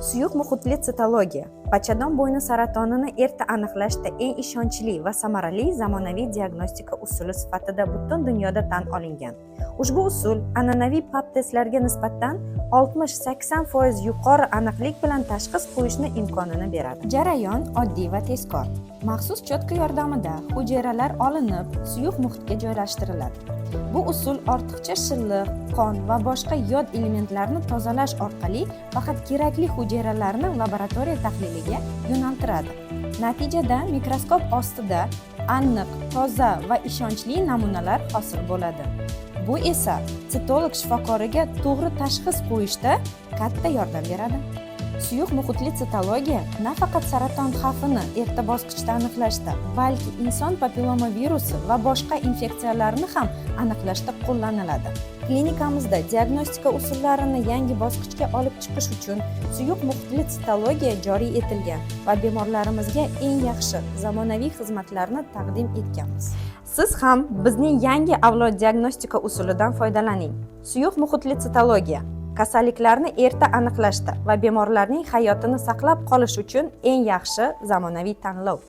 Suyuq muhitli sitologiya bachadon bo'yni saratonini erta aniqlashda eng ishonchli va samarali zamonaviy diagnostika usuli sifatida butun dunyoda tan olingan. Ushbu usul an'anaviy pap testlarga nisbatan 60-80% yuqori aniqlik bilan tashxis qo'yishni imkonini beradi. Jarayon oddiy va tezkor. Maxsus chotka yordamida hujayralar olinib, suyuq muhitga joylashtiriladi. Bu usul ortiqcha shilliq, qon va boshqa yod elementlarni tozalash orqali faqat kerakli hujayralarni laboratoriya tahliliga yo'naltiradi. Natijada mikroskop ostida aniq, toza va ishonchli namunalar hosil bo'ladi. Bu esa sitolog shifokoriga to'g'ri tashxis qo'yishda katta yordam beradi. Suyuq muhitli sitologiya nafaqat saraton xavfini erta bosqichda aniqlashda, balki inson papilloma virusi va boshqa infeksiyalarni ham aniqlashda qo'llaniladi. Klinikamizda diagnostika usullarini yangi bosqichga olib chiqish uchun suyuq muhitli sitologiya joriy etilgan va bemorlarimizga eng yaxshi zamonaviy xizmatlarni taqdim etganmiz. Siz ham bizning yangi avlod diagnostika usulidan foydalaning. Suyuq muhitli sitologiya kasalliklarni erta aniqlashda va bemorlarning hayotini saqlab qolish uchun eng yaxshi zamonaviy tanlov.